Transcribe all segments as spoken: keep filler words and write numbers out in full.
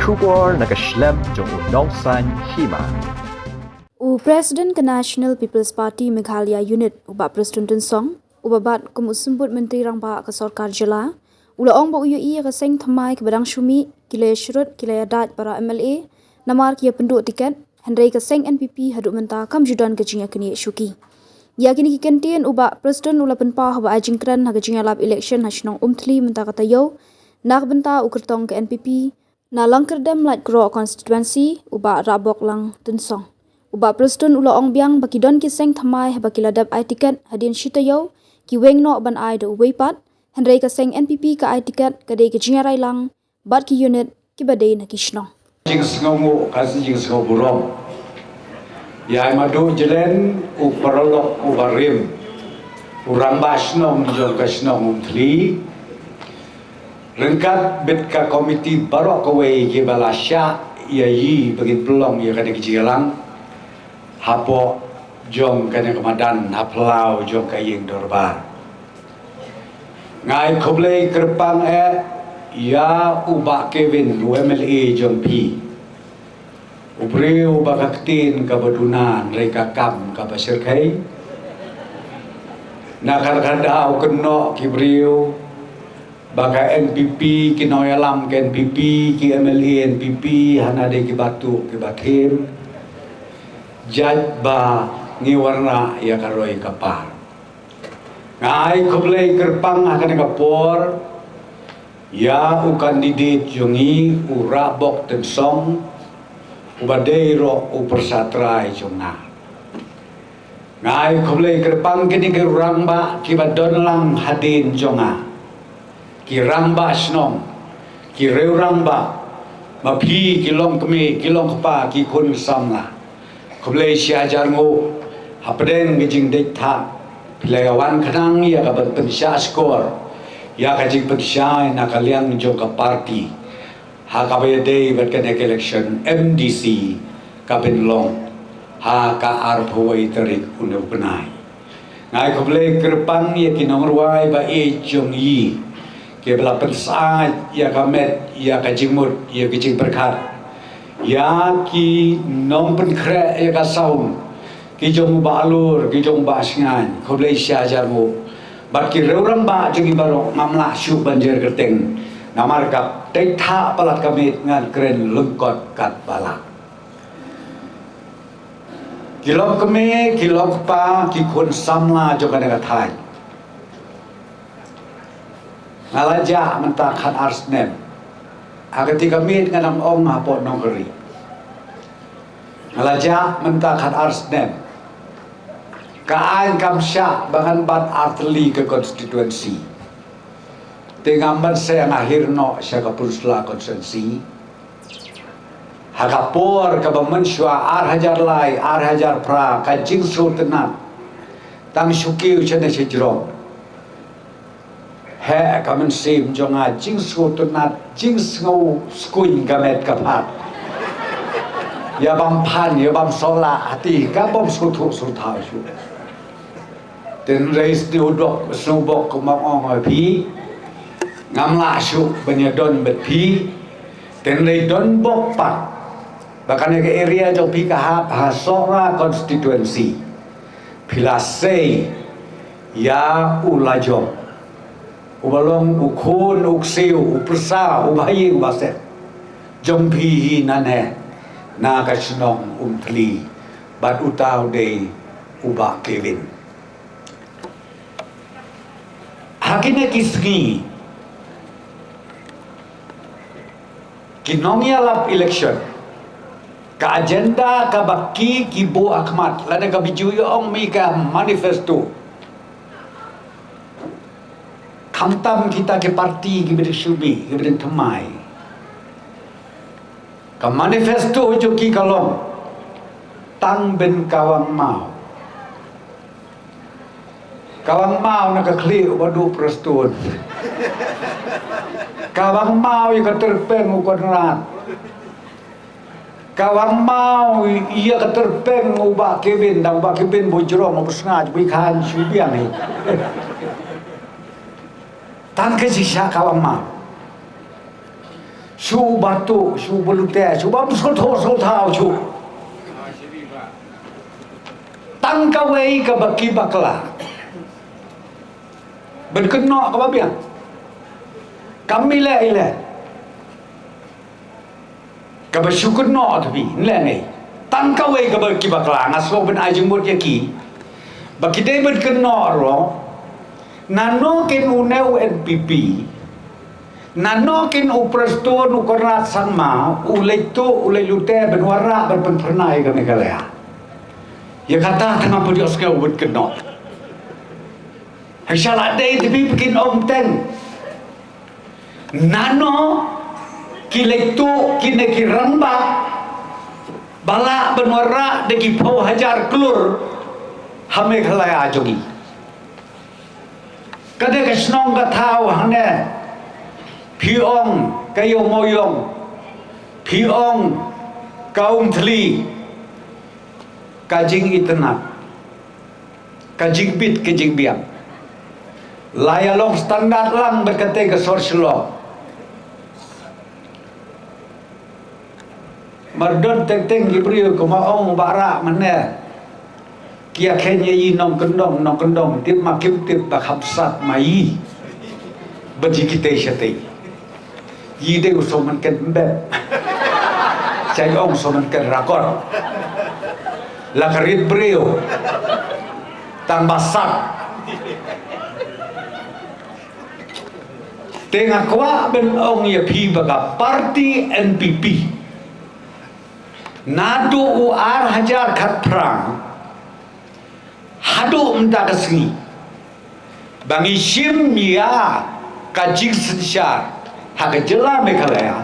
Khubor na ka shlem jong u Nongsaiñ Hima. U President ka National People's Party Meghalaya Unit, u Bah Prestone Tynsong, uba bat kum u Symbud Myntri Rangbah ka Sorkar Jylla, u la ong ba u ïohi ïa ka seng thymmai kaba dang shu mih, ki la ïa shrut, ki la ïa dait para M L A namar ki ïa pynduh tiket, hynrei ka seng N P P haduh mynta kam ju don ka jingïaknieh shuki. Ïa kine ki kyntien u Bah Prestone u la pynpaw haba ai jingkren ha ka jingïalap election ha shnong Umthli mynta ka taïew, na ka bynta u kyrtong ka N P P na Langkyrdem Laitkroh constituency, u Bah Rahboklang Tynsong. U Bah Prestone u la ong biang ba ki don ki seng thymmai haba ki la dep ai tiket hadien shi taïew, ki weng noh ban ai da uwei pat, hynrei ka seng N P P ka ai tiket, ka dei ka jingïarai lang bad ki unit kiba dei na ki shnong. Jingsngewnguh ka jingsngew burom. Ïa i Madu Jelen, u paralok uba rim, u rangbah shnong jong ka shnong Umthli, ryngkat bad ka komiti baroh kawei kiba la shah ïa i ba ngin pynlong ïa kane ka jingïalang hapoh jong kane ka madan ha phyllaw jong ka ïing dorbar. Nga ai khublei kyrpang eh ïa u Bah Kevin, u M L A jong phi. U briew ba ka ktien kaba duna, hynrei ka kam kaba shyrkhei. Na ka, ka daw kynnoh ki briew ba ka N P P, ki nongïalam ka N P P, ki M L A N P P, hana dei kiba tuh kiba thiem. Jait ba ngi wanrah ïa ka roi ka par. Nga ai khublei kyrpang ha kane ka por ïa u candidate jong ngi, u Rahbok Tynsong, uba dei ruh u pyrsa trai jong nga. Nga ai khublei kyrpang kine ki rangbah kiba don lang hadien jong nga. Ki rangbah shnong, ki riew rangbah, ma phi ki longkmie, ki longkpa, ki khun samla. Khublei shi hajar nguh, hapdeng ka jingdei thah, phi la ïa wan khnang ïa ka ban pynshah skor ïa ka jingpynshai na ka liang jong ka party ha kaba ïadei bad kane ka election M D C ka ban long ha ka arphew wei tarik une u bnai. Nga ai khublei kyrpang ïa ki nongrwai ba ïeit jong ngi kiba la pynsyaid ïa ka met, ïa ka jingmut, ïa ka jingpyrkhat, ïa ki nongpynkhreh ïa ka sound, ki jong u Bah Alur, ki jong u Bah Shngain, khublei shi hajar nguh. Bad ki riew rangbah jong ngi baroh, ngam lah shuh ban jer kyrteng namar ka dei thah palat ka miet, ngan kren lyngkot katba lah. Ki longkmie, ki longkpa, ki khun samla jong kane ka thaiñ. Nga la jah mynta khatar snem. Ha kata ka miet nga dang ong hapoh Nongkri. Nga la jah mynta khatar snem. Ka aiñ kam shah ba ngan bat artylli ka constituency. Te ngam ban seh, nga hiar noh sha ka Pynursla constituency. Ha ka por kaba mynshuwa ar hajar lai, ar hajar phra, ka jingsngewtynnat. Tang shu kiew shane shajrong. Heh ka mynsiem jong nga, jingsngewtynnat, jingsngew skuiñ ka met ka phad. Ïa bam phan, ïa bam sohlah, hati ka bam sngewthuh sngewthaw shuh. Tynrai sniewdok, sniewbok kumba ong ïa phi. Ngam lah shuh ban ïadon bad phi. Tynrai don bok pat ba kane ka area jong phi ka hap ha Sohra constituency. Phi la sei ïa u lajong, uba long u khun u ksiew, u pyrsa, u bahaïing basep jong phi hi nangne na ka shnong Umthli, bad uta u dei u Bah Kevin. Ha kine ki sngi, ki nongïalap election, ka agenda kaba ki, ki buh ha khmat, lane kaba ju ong mih ka manifesto. Khamtam kita ki parti kiba dang shu mih, kiba dang thymmai. Ka manifesto jong ki ka long tang ban kawang maw. Kawang maw na ka khlieh uba duh Prestone. Kawang maw ïa ka tyrpeng u Conrad. Kawang maw ïa ka tyrpeng u Bah Kevin, da u Bah Kevin ba u jrong, ba u sngap, ba u khan shu biang hi. Tang ka jingshisha kawang maw. Shu ba tuh, shu ba lute, shu ba muskul thoh shu thaw shu. Tang kawei kaba ki bakla. Ban kynnoh kaba biang. Kam ile ile. Kaba shu kynnoh tu bi, nle ngi. Tang kawei kaba ki bakla, nga sngewbha ban ai jingmut ïa ki. Ba ki dei ban kynnoh ruh. Nano kin une u N P P. Nano kin u Prestone, u Conrad Sangma, u leit tuh, u leit lute, ban wanrah, ban pynphyrnai ka Meghalaya. Ïa kata tang nga pynïoh sngew ban kynnoh. Hei shala dei te bi pynkin ong teng. Nano ki leit tuh kine ki rangbah ba lah ban wanrah da ki phew hajar klur ha Meghalaya jong ngi. Ka dei ka shnong ka thaw hangne. Phi ong ka Ïew Mawiong. Phi ong ka Umthli. Ka jingitynnad. Ka jingbit ka jingbiang. La ïa long standard lang bad kata ka sor Shillong. Mar don teng teng ki briew kumba ong Bah Rah mynne. Ki ïa khein ïa i nongkyndong, nongkyndong, tip ma kim tip ba kham sat ma i. Ba ji kitei shatei. Yi dei u soh mynken mbet. Sa ong soh mynken rakor. La ka rit briew. Tang ba sat. Te nga kwah ban ong ïa phi ba ka parti N P P. Naduh u ar hajar khatphra. Haduh mynta ka sngi. Ba ngi shim ïa ka jingsynshar ha ka jylla Meghalaya.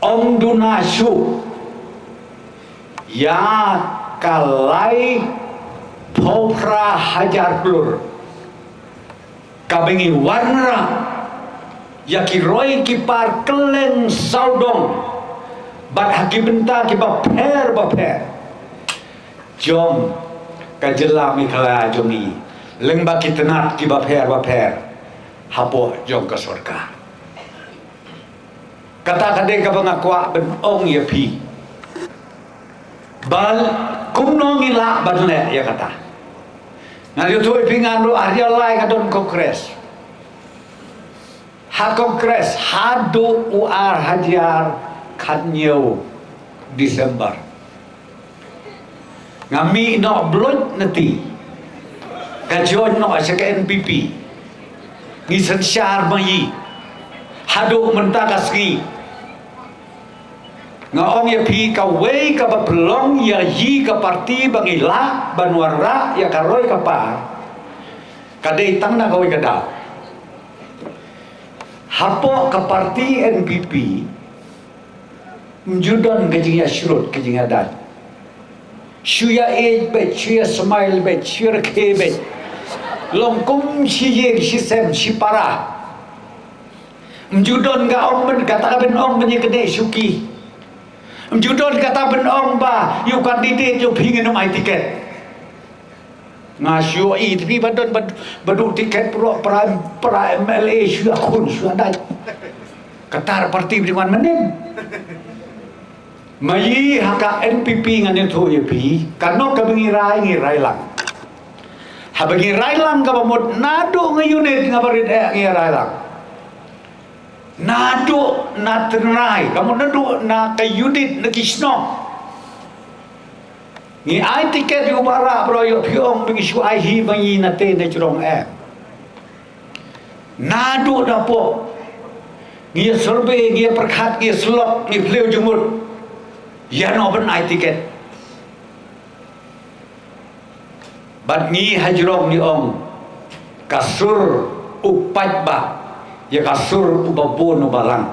Ym duna shuh ïa ka laiphew hajar klur. Kaba ngi wanrah ïa ki roi ki par kylleng sawdong bad ha ki bynta kiba pher bapher jong ka jylla Meghalaya jong ngi lyngba ki tnat kiba pher bapher hapoh jong ka sorkar. Kata ka dei kaba nga kwah ban ong ïa phi. Ba kumno ngi lah ban leh ïa kata. Nga ïathuh ïa phi, ngan ruh ha Ri Bhoi nga don Congress. Ha Congress haduh u ar hajar khathynñiew December. Nga mih noh bluit na ti. Nga join noh sha ka N P P. Ngi synshar ma i. Haduh mynta ka sngi. Nga ong ïa phi kawei kaba pynlong ïa i ka parti ba ngi lah ban wanrah ïa ka roi ka par. Ka dei tang na kawei ka daw. Hapoh ka parti N P P. Ym ju don ka jingïashlur ka jingïadei. Shu ïa ïeit beit, shu ïa smile beit, shu ïa rkhie beit. Long kum shi ïing shi sem shi para. Ym ju don ka ong ban kata ka ban ong ban ïa kane shuki. Ym ju don kata ban ong ba ïa u candidate ïa u phi ngin ym ai tiket. Nga shu ïohi te phi ba don ba, ba duh tiket pyrshah para, para M L A shu ïakhun shu ïadait. Kata parti bri wan mynnin. Ma i ha ka N P P ngan ïathuh ïa phi, kano kaba ngi rai ngi rai lang. Haba ngi rai lang kaba mut naduh nga unit nga barit eh ngi rai lang. Naduh na tynrai, ka mut naduh na ka unit na ki shnong. Ngi ai tiket ïa u Bah Rah bro ïoh phi ong ba ngi shu ai hi ba ngi na te na jrong eh. Naduh napoh. Ngi ïa survey, ngi ïa pyrkhat, ngi ïa slok, ngi phliew jingmut. Ïa no ban ai tiket. Bad ngi ha jrong ngi ong. Ka sur u paidbah. Ïa ka sur u babun u balang.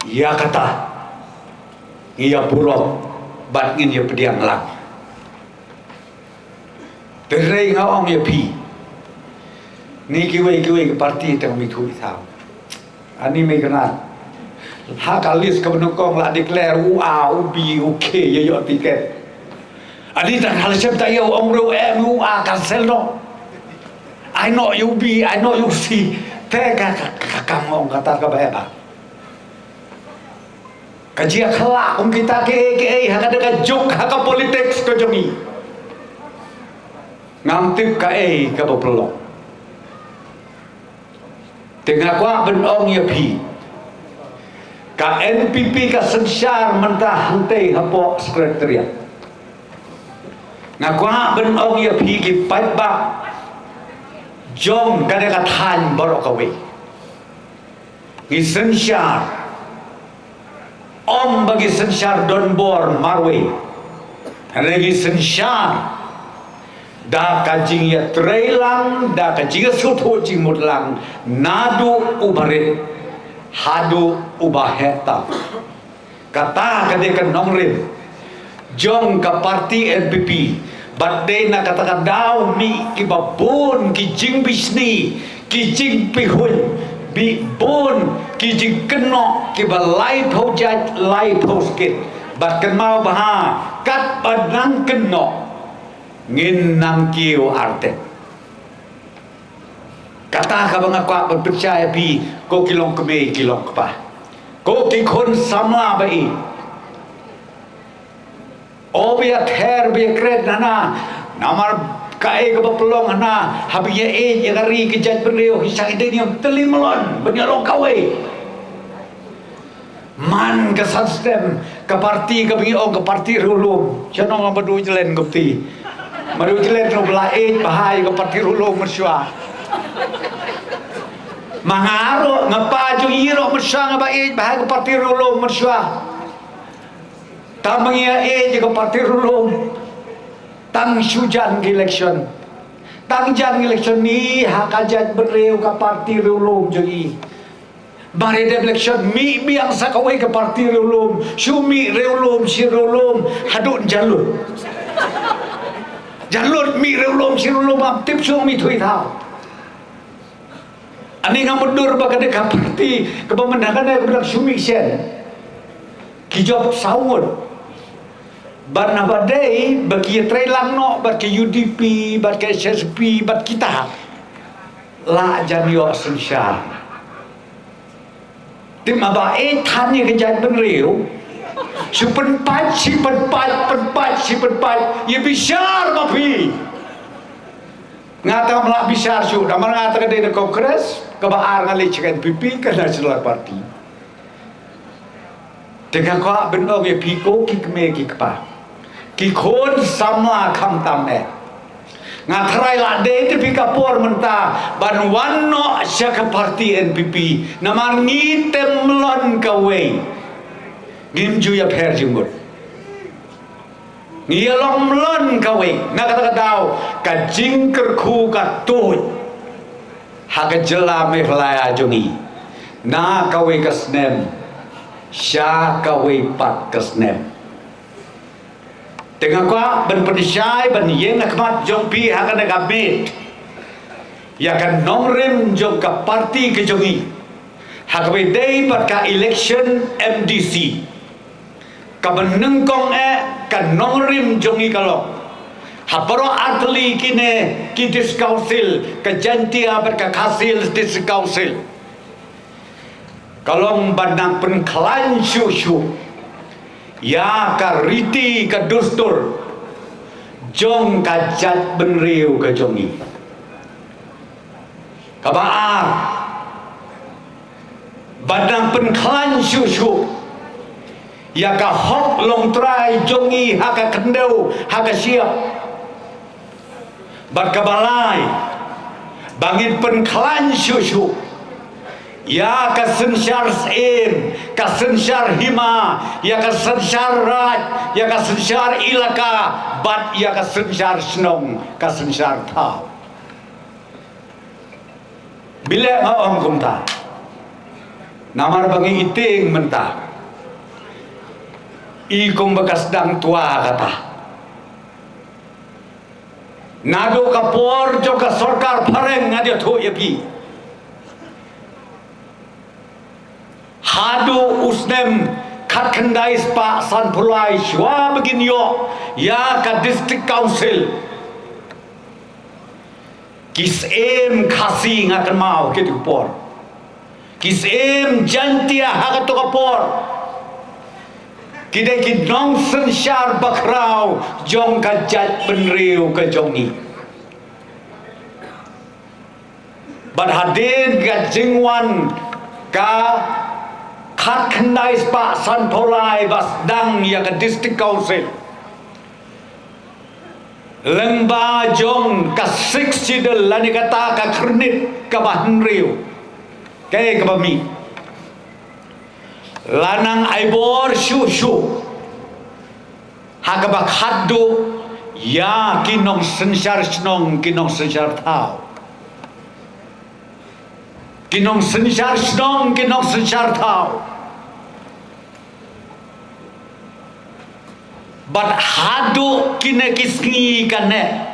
Ïa kata. Ngi ïa burom bad ngin ïa pdiang lang. Te hynrei nga ong ïa phi. Ni kiwei kiwei ki parti tang mi thu i thaw. Ani me kena. Ha ka list kaba nyngkong la declare u A, u B, u K ïa ïoh tiket. Ani tang ha la shem ta ïa u ong ruh em u A cancel noh. Ai noh ïa u B, ai noh ïa u C. Te ka, ka, ka, Kam ong kata kaba eh ba ka jia khlak ong kita kiei kiei ha ka da ka juk ha ka politics ka jong i. Ngam tip kaei kaba pynlong. Te nga kwah ban ong ïa phi, ka N P P ka synshar mynta hangtei hapoh Secretariat. Nga kwah ban ong ïa phi ki paidbah jong ka da ka thaiñ baroh kawei. Ngi synshar, ym ba ngi synshar donbor marwei. Hynrei ngi synshar da ka jingïatreilang, da ka jingïasngewthuh jingmut lang naduh u barit haduh u baheh tam. Kata ka dei ka nongrim jong ka parti N P P. Bad dei na kata ka daw mih kiba bun ki jingbishni, ki jingpihuiñ, mih bun ki jingkynnoh kiba laiphew jait laiphew skit. Bad kynmaw bha, katba nang kynnoh ngin nang kiew artep. Kata kaba nga kwah ban pynshai ïa phi, ko ki longkmie ki longkpa, ko ki khun samla ba ïeit. O ba ïather ba ïakren hana, namar kaei kaba pynlong hana, haba ïa ïeit ïa ka ri ka jaitbynriew, ki shah ïa dei niam tylli mlon ban ïa long kawei. Man ka san snem ka parti kaba ngi ong ka parti riewlum. Sha nong ba du jlen ka parti. Ma du jlen ruh ba la ïeit bha ïa ka parti riewlum mynshuwa. Ma nga ruh nga pa jong i ruh mynshuwa nga ba ïeit bha ïa ka parti riewlum mynshuwa. Tang ba ngi ïa ïeit ïa ka parti riewlum, tang shu jan ka election. Tang jan ka election ngi ha ka jaitbynriew ka parti riewlum jong i. Ba ri dep election mih biang sa kawei ka parti riewlum, shu mih riewlum shi riewlum haduh jan lut. Jan lut mih riewlum shi riewlum, ym tip shu mih thui thaw. Ani nga mutdur ba ka dei ka parti kaba mynta ka dei kaba dang shu mih shen. Ki jop saw ngut. Bad naba dei ba ki ïatreilang noh bad ka U D P, bad ka H S P, bad kita, la jan ïoh synshar. Te ma ba ïeit than ïa ka jaitbynriew, shu pynpait shi pynpait, pynpait shi pynpait, ïa bishar ma phi. Nga tang ym lah bishar shuh, namar nga tang ka dei na Congress, kaba ar nga leit sha ka N P P, ka National Party. Te nga kwah ban ong ïa phi ko ki kmie ki kpa, ki khun samla khamtam eh. Nga tharai la dei te phi ka por mynta ban wan noh sha ka parti N P P. Namar ngi teng mlon kawei. Ngim ju ïapher jingmut. Ngi ïa long mlon kawei. Na kata ka daw ka jingkyrkhu ka tuid ha ka jylla Meghalaya jong ngi. Na kawei ka snem sha kawei pat ka snem. Te nga kwah ban pynshai ban ïeng ha khmat jong phi ha kane ka miet ïa ka nongrim jong ka parti ka jong ngi ha kaba ïadei bad ka election M D C. Kaba nyngkong eh ka nongrim jong ngi ka long ha baroh artylli kine ki District Council, ka Jaintia bad ka Khasi Hills District Council. Ka long ban nang pynkhlaiñ shuh shuh ïa ka riti ka dustur jong ka jaitbynriew ka jong ngi. Kaba ar, ban nang pynkhlaiñ shuh shuh ïa ka hok longtrai jong ngi ha ka khyndew ha ka shyiap. Bad kaba lai, ba ngin pynkhlaiñ shuh shuh ïa ka synshar syiem, ka synshar hima, ïa ka synshar raij, ïa ka synshar ilaka, bad ïa ka synshar shnong, ka synshar thaw. Bileh nga ong kumta, namar ba ngi ïa tieng mynta i kumba ka sdang twa kata. Naduh ka por jong ka sorkar phareng, nga ïathuh ïa phi, haduh u snem khatkhyndai spah sanphew lai, shuwa ba kin ïoh ïa ka District Council, ki syiem Khasi, nga kynmaw kito ki por, Ki Syiem Jaintia ha kato ka por ki dei ki nongsynshar bakhraw jong ka jaitbynriew ka jong ngi. Bad hadien ka jingwan ka khatkhyndai spah sanphew lai ba sdang ïa ka District Council, lyngba jong ka Sixth Schedule lane kata ka khyrnit kaba hynriew, kaei kaba mih, la nang ai bor shuh shuh ha kaba khatduh ïa ki nongsynshar shnong, ki nongsynshar thaw, ki nongsynshar shnong, ki nongsynshar thaw. Bad haduh kine ki sngi kane,